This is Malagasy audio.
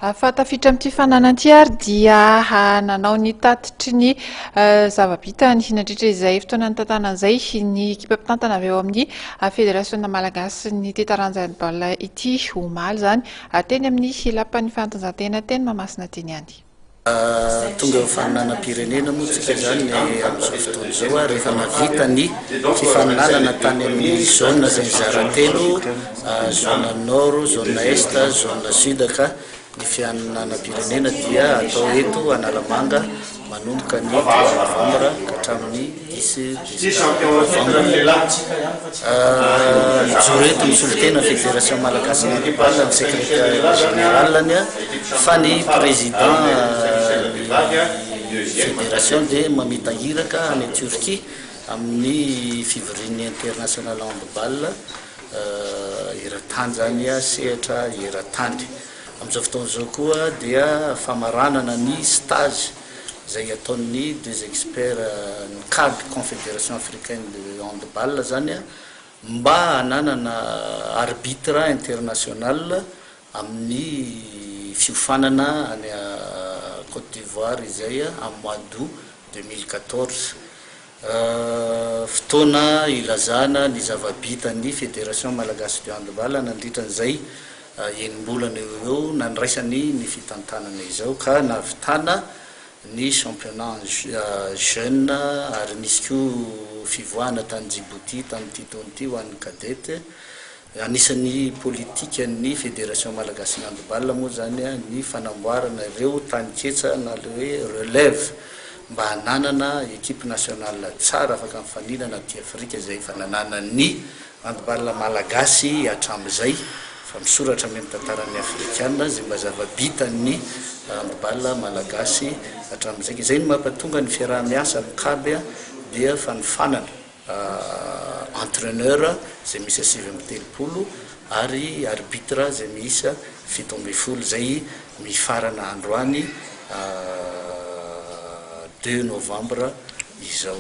Fa tafiditra amin'ity fananana ity ary dia nanao ny tatitry ny zava-bitany nandritra izay fotoana nitantanana izay ny ekipa mpitantana avy eo amin'ny Federasiona Malagasy ny ity taranja handball ity omaly izany teny amin'ny lapan'ny fanatanjahantena teny Mahamasina teny ihany. Tonga eo faninanam-pirenena moa tsika izany amin'izao fotoana izao ary efa navita ny fifaninanana tany amin'ny zone izay mizara telo, zone nord, zone est, zone sud, ka ny fihaninanam-pirenena dia atao eto Analamanga manomboka ny 3 novembre ka hatramin'ny 10 novembre. Mijoro eto misolo tena Fédération Malagasy ny handball, ny secrétaire général-ny, fa ny président ny fédération dia mamita iraka any Turquie amin'ny fivorian'ny international handball eran-tany zany, sehatra eran-tany. Amin'izao fotoana izao koa dia famaranana ny stage izay ataon'ny deux experts ny CAB, Confédération Africaine de Handball zany, mba hananana arbitre international amin'ny fiofanana any Côte d'Ivoire izay amin'ny mois d'août 2014. Fotoana ilazana ny zava-bitan'ny Fédération Malagasy de Handball nandritra an'izay enim-bolana eo eo nandraisany ny fitantanana izao, ka nahavitana ny championnat jeune, ary nisy koa fivoahana tany Djibouti tamin'ity taona ity ho an'ny cadette. Anisan'ny politikan'ny Fédération Malagasy ny handball moa zany ny fanamboarana ireo taninketsa na le hoe relève, mba hananana équipe nationale tsara afaka mifaninana aty Afrika, izay efa nananany handball malagasy hatramin'izay, fa misoratra amy tantaran'ny afrikana zay mba zava-bitan'ny handball malagasy hatramin'izay. Zay no mampatonga ny fiaraha-miasa amin'ny CAB, dia fanofanana entraîneur zay miisa 39 ary arbitre zay miisa 17, zay mifarana androany 2 novembre izao.